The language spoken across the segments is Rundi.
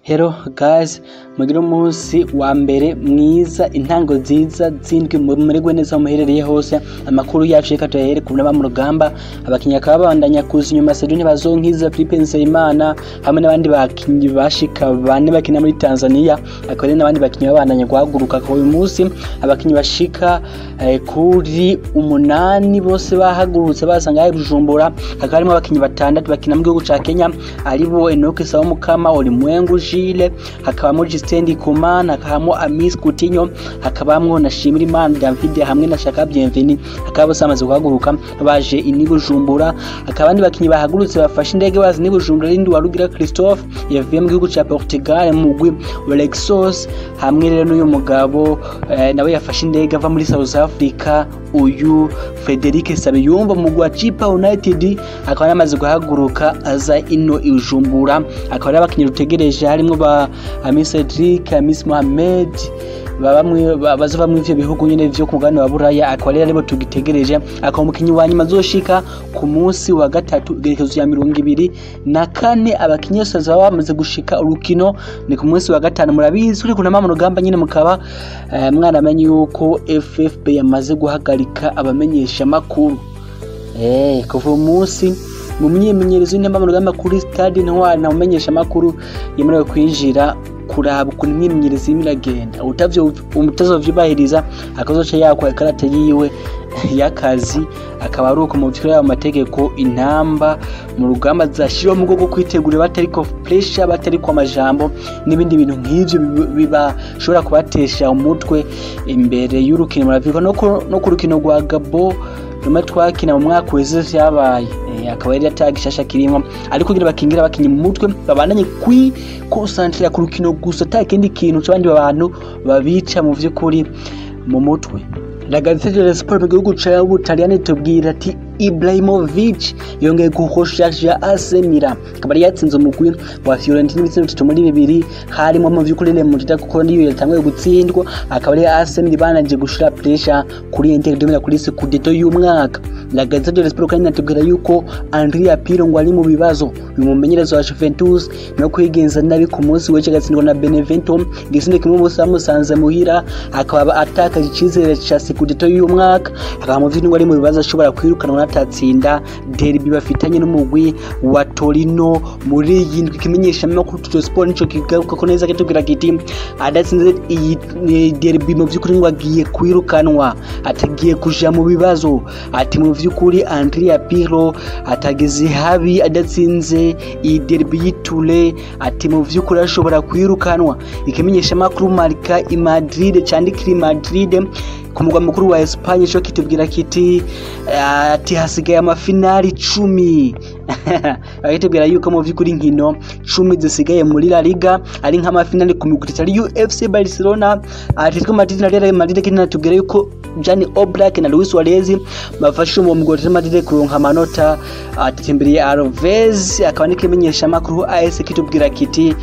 Hello guys, mugire umunsi wa mbere mwiza, intango nziza zindwi, mumererwe neza aho muherereye hose. Amakuru yacu reka tuyahere ku mu rugamba. Abakinyi bakaba babandanya kuza inyuma. Sedu Ntibazonkiza, Philippe Nzeyimana hamwe n'abandi bakinyi bashika bane bakina muri Tanzania, akaba ari n'abandi bakinyi babandanya guhaguruka. Uyu munsi abakinyi bashika kuri 8 bose bahagurutse basanga i Bujumbura. Hakaba harimo abakinyi 6 bakina mu gihugu ca Kenya, aribo Enoch Sawomukama, Ulimwengu Gilles, hakabamo Justin Ndikumana, hakabamo Amis Coutinho, hakabamwo na Shimirimana David hamwe na Shaka Bienvenu. Hakaba bose bamaze guhaguruka baje ini Bujumbura. Hakaba abandi bakinyi bahagurutse bafashe indege baza ini Bujumbura, rindi Warugira Christophe yavuye mu gihugu ca Portugal mu mugwi wa Lexos, hamwe rero n'uyu mugabo nawe yafashe indege ava muri South Africa, uyu Frederic Sabiyumba mu mugwi wa Chipa United, akaba yamaze guhaguruka aza ino i Bujumbura. Akaba ari abakinyi rutegereje harimwo ba Amis Cedric, Amis Mohamed, bamwe bazova mu ivyo bihugu nyene vyo ku mugabane wa Buraya, akaba rero aribo tugitegereje. Akaba umukinyi wa nyuma azoshika ku munsi wa gatatu igerekezo ya 24. Abakinyi bose bazaba bamaze gushika, urukino ni ku munsi wa gatanu. Murabizi uri kunama mu rugamba nyene, mukaba mwaramenye yuko FFB yamaze guhagarika abamenyesha makuru kuva umunsi mu myimenyerezo y'intamba mu rugamba kuri stade Intwari, nta mumenyesha makuru yemerewe kwinjira kuraba ukuntu imyimenyerezo irimo iragenda. Utazovyubahiriza akazoca yakwa ikarata yiwe y'akazi. Akaba ari uko mu vy'ukuri ayo mategeko intamba mu rugamba zashiriweho mu rwego rwo kwitegurira batariko pressure, batariko amajambo n'ibindi bintu nk'ivyo bibashobora kubatesha umutwe imbere y'urukino. Muravyuka no ku rukino rwa Gabo rumwe twakina mu mwaka uheze vyabaye, akaba yari atagishasha kirimo, ariko kugira bakingira abakinyi mu mutwe babandanye kwi concentrera ku rukino gusa, ata kindi kintu c'abandi bantu babica mu vy'ukuri mu mutwe. La Gazzetta dello Sport mu gihugu ca Butaliyani tubwira ati Ibrahimovic yongeye guhosha AC Milan, akaba yari yatsinze umugwi wa Fiorentina ibitsindo 3-2, harimo mu vy'ukuri Real kuko niyo yatanguye gutsindwa. Akaba ari AC Milan bananje gushira pressure kuri Inter de Milan kuri Scudetto y'umwaka. La Gazzetta dello Sport kandi natubwira yuko Andrea Pirlo ngo ari mu bibazo, uyu mumenyereza wa Juventus no kwigenza nabi ku munsi w'ejo agatsindwa na Benevento igitsindo kimwe ubusa bamusanze muhira, akaba atakaje icizere ca Scudetto y'umwaka. Akaba mu vy'ukuri ari mu bibazo, ashobora kwirukanwa atatsinda derby bafitanye n'umugwi wa Torino muri iyi ndwi. Ikimenyesha makuru Tutto Sport nico kigaruka ko neza, kitubwira kiti adatsinze iyi derby mu vy'ukuri ngo agiye kwirukanwa, atagiye kuja mu bibazo. Ati mu vy'ukuri Andrea Pirlo atageze habi adatsinze iyi derby y'iture, ati mu vy'ukuri ashobora kwirukanwa. Ikimenyesha makuru Marca i Madrid candikira i Madrid ku mugwa mukuru wa Espagne cyo kitubwira kiti ati hasigaye amafinali 10. Bakitubwira yuko mu vy'ukuri inkino 10 zisigaye muri La Liga ari nk'amafinali ku migwi itari UFC Barcelona, Atletico Madrid na Real Madrid. Kinatubwira yuko Gianni Oblak na Luis Suarez bafashe uwo mugwi wa Real Madrid kuronka amanota atembereye Alves. Akaba n'ikimenyesha makuru AS kitubwira kiti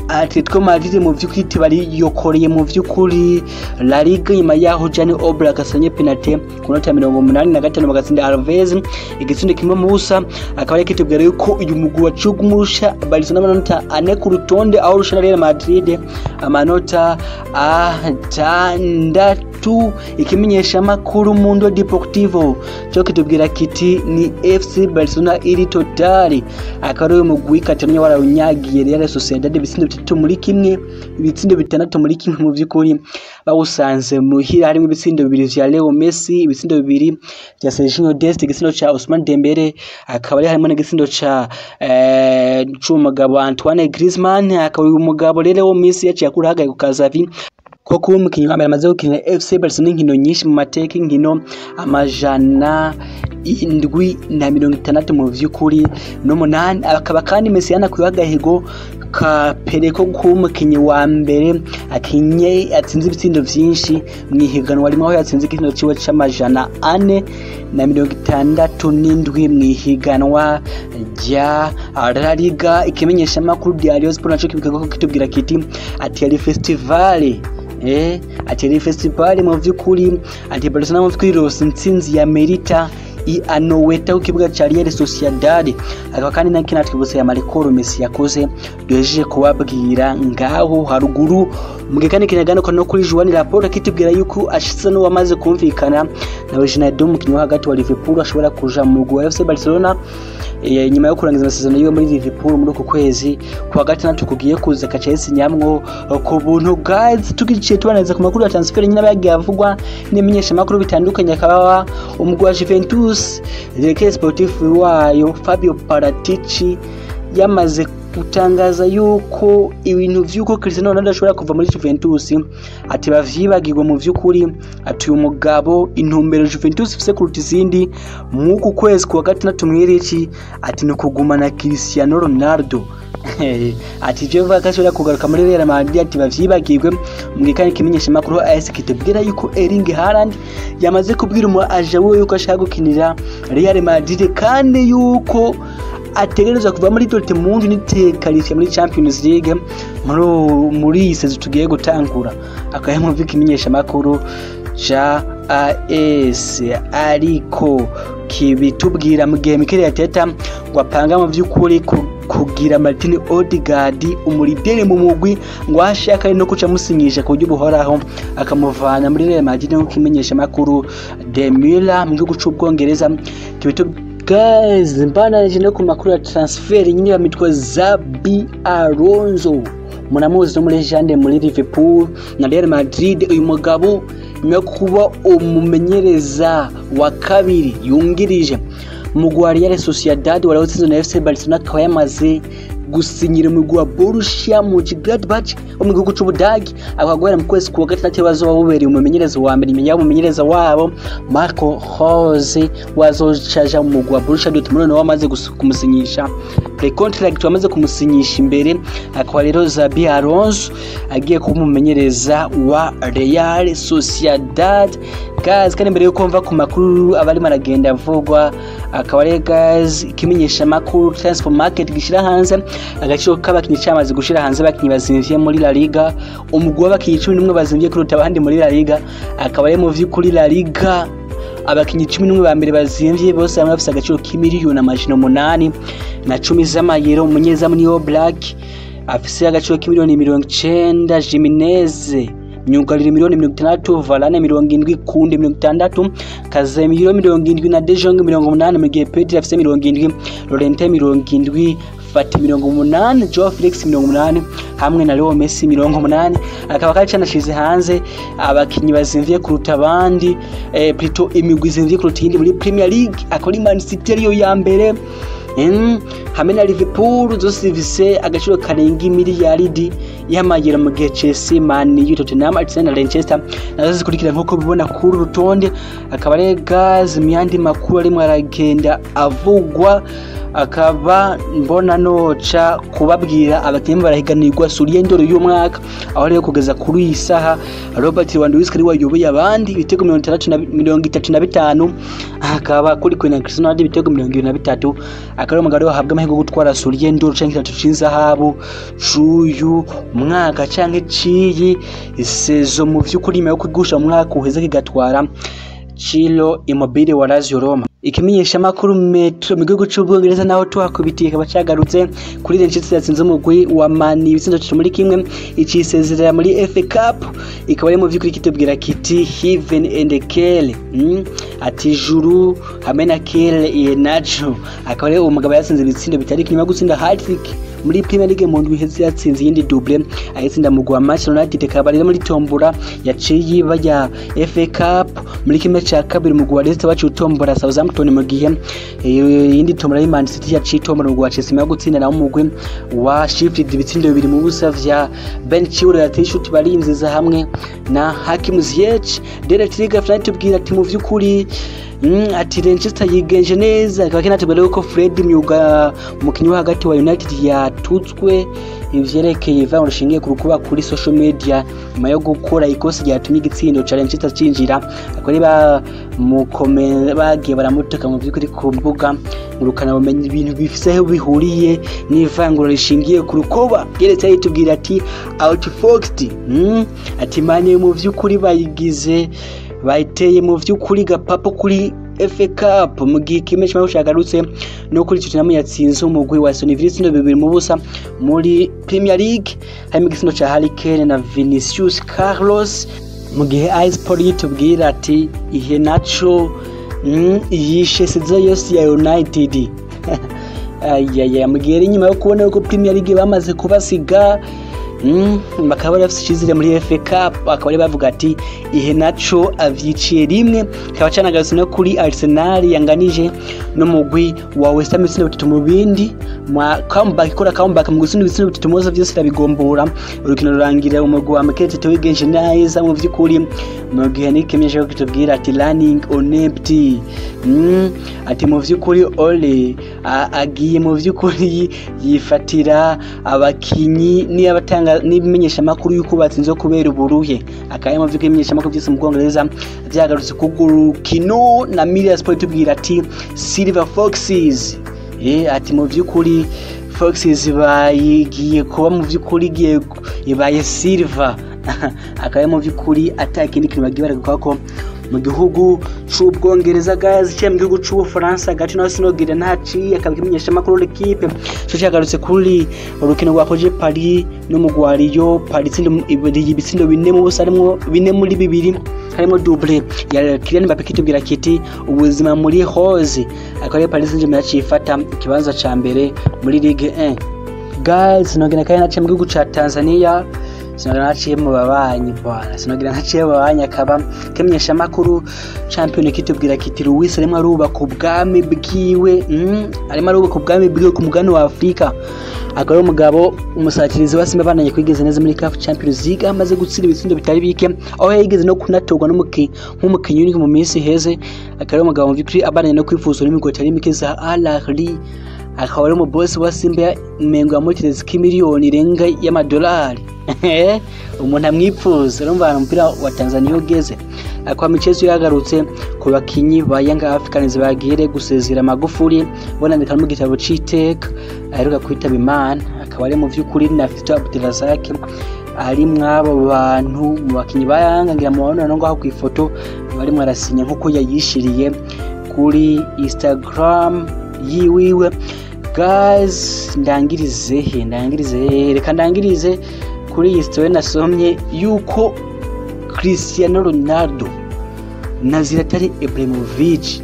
Atletico Madrid mu vy'ukuri bari yokoreye mu vy'ukuri La Liga nyuma yaho Gianni Oblak asanye penalty ku nota 85 bagatsinda Alves igitsindo kimwe mu busa. Akaba ari kitubwira yuko uyu mugwi wa Cugumurusha Barcelona amanota 4 ku rutonde, aho urusha Real Madrid amanota 6. Ikimenyesha makuru Mundo Deportivo cyo kitubwira kiti ni FC Barcelona iri totali. Akaba ari uyu mugwi Catalonia warawunyagiye Real Sociedad ibitsindo 3-1, ibitsindo 6-1 mu vy'ukuri bawusanze muhira, harimo ibitsindo 2 vya Leo Messi, ibitsindo 2 vya Sergio Dest, igitsindo ca Ousmane Dembele, akaba ari harimo n'igitsindo ca c'umugabo Antoine Griezmann. Akaba uyu mugabo rero Leo Messi yaciye akura hagaye ku Kazavi ko kuba umukinyi wa mbere amaze gukina FC Barcelona inkino nyinshi mu mateka, inkino 768 mu vy'ukuri n'umunani. Akaba kandi Messi yanakuye agahigo ka Pele ko kuba umukinyi wa mbere akinye atsinze ibitsindo vyinshi mw'ihiganwa rimwe, aho yatsinze igitsindo ciwe c'467 mw'ihiganwa rya La Liga. Ikimenyesha makuru Diario Sport naco kibivuga ko kitubwira kiti ati yari festival, ati yari festival mu vy'ukuri, ati Barcelona mu vy'ukuri rose intsinzi ya Merita I Anoeta ku kibuga ca Real Sociedad. Akaba kandi na kinatwibutsa ya Marco Messi yakoze duhejeje kubabwira ngaho haruguru. Mugekane kinaganuka no kuri Joan Laporta kitubwira yuko ashitse no wamaze kumvikana na Wijnaldum, umukinyi wo hagati wa Liverpool ashobora kuja mu mugwi wa FC Barcelona nyuma yo kurangiza amasezerano yiwe muri Liverpool muri uku kwezi kwa gatandatu kugiye kuza kaca nyamwo ku buntu. Guys, tugiye tubaneza ku makuru ya transfer nyine abagiye avugwa n'imenyesha makuru bitandukanye. Akaba umugwi wa Juventus, directeur sportif wayo Fabio Paratici yamaze gutangaza yuko ibintu vy'uko Cristiano Ronaldo ashobora kuva muri Juventus ati bavyibagirwe. Mu vy'ukuri ati uyu mugabo intumbero Juventus ifise kuruta izindi mw'uku kwezi kwa gatandatu mw'irici ati ni ukugumana Cristiano Ronaldo. Ati ivyo bivuga ko ashobora kugaruka muri Real Madrid ati bavyibagirwe. Mu gihe kandi ikimenyesha makuru AS kitubwira yuko Erling Haaland yamaze kubwira umu agent wiwe yuko ashaka gukinira Real Madrid kandi yuko ategerezwa kuva muri Dortmund nitekarishye muri Champions League muri iyi saison tugiye gutangura. Akaba mu ikimenyesha makuru ca AS ariko kibitubwira, mu gihe Mikel Arteta ngo apanga mu vy'ukuri kugira Martin Odegaard umurideri mu mugwi, ngo ashaka no kuca musinyisha ku buryo buhoraho akamuvana muri Real Madrid, nk'uko ikimenyesha makuru The Mirror mu gihugu c'Ubwongereza kibitu. Guys, mbanaje no ku makuru ya transfer nyine bamitwa Xabi Alonso, muramuzi no muri legende muri Liverpool na Real Madrid. Uyu mugabo nyuma yo kuba umumenyereza wa kabiri yungirije umugwi wa Real Sociedad warawutsinze na FC Barcelona, akaba yamaze gusinyira umugwi wa Borussia Mönchengladbach wo mu gihugu c'Ubudagi, akaba guhera mu kwezi kwa gatandatu bazoba bubereye umumenyereza wa mbere nyuma y'umumenyereza wabo Marco Rose wazocaja mu mugwi wa Borussia Dortmund, nawe wamaze kumusinyisha pre-contract, wamaze kumusinyisha imbere. Akaba rero Xabi Alonso agiye kuba umumenyereza wa Real Sociedad. Guys, kandi mbere yuko mva ku makuru abarimo aragenda avugwa, akaba ari guys ikimenyesha makuru Transfer Market gishira hanze agaciro k'abakinyi, cyamaze gushira hanze abakinyi bazimvye muri La Liga, umugwi w'abakinyi 11 bazimvye kuruta abandi muri La Liga. Akaba ari mu vy'ukuri La Liga abakinyi 11 ba mbere bazimvye bose hamwe bafise agaciro k'imiliyoni 810 z'amayero. Umunyezamu niyo Black afise agaciro k'imiliyoni 90, Jimenez myugariro miliyoni 60, Varane 70, Kounde 60, Casemiro 70 na De Jong 80, mu gihe Pedri afise 70, Llorente 70, Fati 80, Joao Felix 80 hamwe na Leo Messi 80. Akaba kandi canashize hanze abakinyi bazimvye kuruta abandi, plutôt imigwi izimvye kuruta iyindi muri Premier League, akaba ari Man City ariyo ya mbere hamwe na Liverpool, zose zifise agaciro karenga imiliyaridi y'amayero, mu gihe Chelsea, Man U, Tottenham, Arsenal na Leicester nazo zikurikira nk'uko bibona kuri uru rutonde. Akaba ari guys mu yandi makuru arimwo aragenda avugwa, akaba mbona noca kubabwira abakinyi barahiganirwa Soulier d'Or y'umwaka, aho rero kugeza kuri iyi saha Robert Lewandowski ari wayoboye abandi ibitego 35, akaba kuri na Cristiano Ronaldo ibitego 23, akaba ari umugabo wahabwa amahirwe yo gutwara Soulier d'Or canke ikirato c'inzahabu c'uyu mwaka canke ciyi saison mu vy'ukuri, nyuma yo kugusha mu mwaka uheze kigatwara Ciro Immobile wa Lazio Roma. Ikimenyesha makuru Metro mu gihugu c'Ubwongereza naho tuhakubitiye kaba cagarutse kuri Leicester yatsinze umugwi wa Man ibitsindo 3-1 icisezerera muri FA Cup. Ikaba ari mu vy'ukuri kitubwira kiti "Heaven and Kill", ati juru hamwe na Kill Iheanacho. Akaba ari umugabo yatsinze ibitsindo bitari nyuma yo gutsinda hat-trick muri Premier League mu ndwi iheze, yatsinze iyindi double ayitsinda mu gwa Manchester United. Akaba rero muri tombora yaciye iba ya FA Cup muri kimwe ca kabiri mu gwa Leicester baciye utombora Southampton, mu gihe iyindi tombora ya Man City yaciye itombora mu gwa Chelsea yo gutsinda nawo umugwi wa Sheffield ibitsindo 2-0 vya Ben Chilwell yateye ishuti barinziza hamwe na Hakim Ziyech. Daily Telegraph tubwira ati mu vy'ukuri ati Leicester yigenje neza. Akaba kinatubwira yuko Fred Myuga, umukinyi wo hagati wa United, yatutswe ivyerekeye ivangura rishingiye ku rukuba kuri social media nyuma yo gukora ikosa ryatumye igitsindo ca Leicester cinjira. Akaba ba mukome bagiye baramutuka mu vy'ukuri ku mbuga ngurukana bumenyi, ibintu bifise aho bihuriye n'ivangura rishingiye ku rukoba. Yeretse yitubwira ati "Outfoxed", ati Man mu vy'ukuri bayigize bayiteye mu vy'ukuri gapapo kuri FA Cup. Mu gihe kimwe kimwe cyagarutse no kuri Tottenham yatsinze umugwi wa Aston Villa ibitsindo 2-0 muri Premier League, harimo igitsindo ca Harry Kane na Vinicius Carlos. Mu gihe iSport yitubwira ati ihe naco yishe saison yose ya United. Ayaya, mu gihe inyuma yo kubona yuko Premier League bamaze kubasiga, bakaba bari bafise icizere muri FA Cup, bakaba bari bavuga ati ihe naco avyiciye rimwe. Kikaba canagarutse no kuri Arsenal yanganije n'umugwi wa West Ham ibitsindo 3 mu bindi, mwa comeback, ikora comeback mu gutsinda ibitsindo 3 muzo vyose irabigombora, urukino rurangira umugwi wa Mikel Arteta wigenje neza mu vy'ukuri. Mu gihe nikemeje ko kitubwira ati running on empty, ati mu vy'ukuri Ole agiye mu vy'ukuri yifatira abakinyi n'abatanga n'ibimenyesha makuru yuko batsinze kubera uburuhe. Akaba mu vy'ukuri ibimenyesha makuru byose mu Bwongereza vyagarutse ku rukino, na Mirror Sport tubwira ati Silver Foxes, ati mu vy'ukuri Foxes bayigiye kuba mu vy'ukuri igiye ibaye Silver. Akaba mu vy'ukuri ata kindi kintu bagiye baragukora ko mu gihugu c'Ubwongereza. Guys, cye mu gihugu c'Ubufaransa gace naho sinogira ntaciye, akaba kimenyesha makuru L'Equipe cyo cyagarutse kuri urukino rwa koje Paris n'umugwi wa Lyon. Paris ibitsindo 4-0, harimwo 4 muri 2, harimo double ya Kylian Mbappe. Kitubwira kiti ubuzima muri Rose, akaba ari Paris Saint-Germain yaciye ifata ikibanza ca mbere muri Ligue 1. Guys, sinogera kandi naciye mu gihugu ca Tanzania, sinogira naciye mu babanyi bwana, sinogira naciye mu babanyi. Akaba kimenyesha makuru Champion kitubwira kiti Luis arimo arubaka ubwami bwiwe, arimo arubaka ubwami bwiwe ku mugabane wa Afrika. Akaba ari umugabo umusatirizi wa Simba abananye kwigeze neza muri CAF Champions League, amaze gutsinda ibitsindo bitari bike, aho yigeze no kunatorwa nk'umukinyi uri mu minsi heze. Akaba ari umugabo mu vy'ukuri abananye no kwifuza n'imigwi itari mike za Al Ahly. Akaba ari umubosi wa Simba, umengo yamuteretse k'imiliyoni irenga y'amadolari, umuntu amwipfuza. Urumva ahantu umupira wa Tanzania ugeze. Akaba michezo yagarutse ku bakinyi ba Young Africans bagiye gusezera Magufuli, bonandika mu gitabo c'iteka aheruka kwitaba Imana. Akaba ari mu vy'ukuri na Fiston Abdulrazak ari mw'abo bantu mu bakinyi ba Yanga, ngira mubabona no ngaho kw'ifoto barimwo arasinya nkuko yayishiriye kuri Instagram yiwiwe. Guys, ndangirize he? Ndangirize he? Reka ndangirize kuri iyi story nasomye yuko Cristiano Ronaldo na Zlatan Ibrahimovic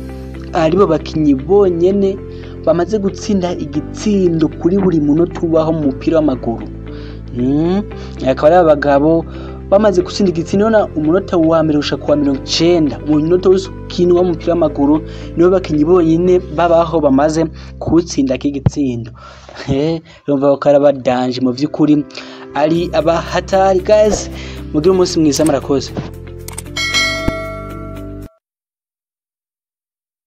aribo bakinyi bonyene bamaze gutsinda igitsindo kuri buri munota ubaho mu mupira w'amaguru. Akaba ari abagabo bamaze gutsinda igitsindo na umunota wa mbere gushika kuwa 90, umunota wose ukinwa w'umupira w'amaguru, nibo bakinyi bonyene babaho bamaze kuwutsinda k'igitsindo. Urumva ko ari abadanje mu vy'ukuri, ari abahatari. Guys, mugire umunsi mwiza, murakoze.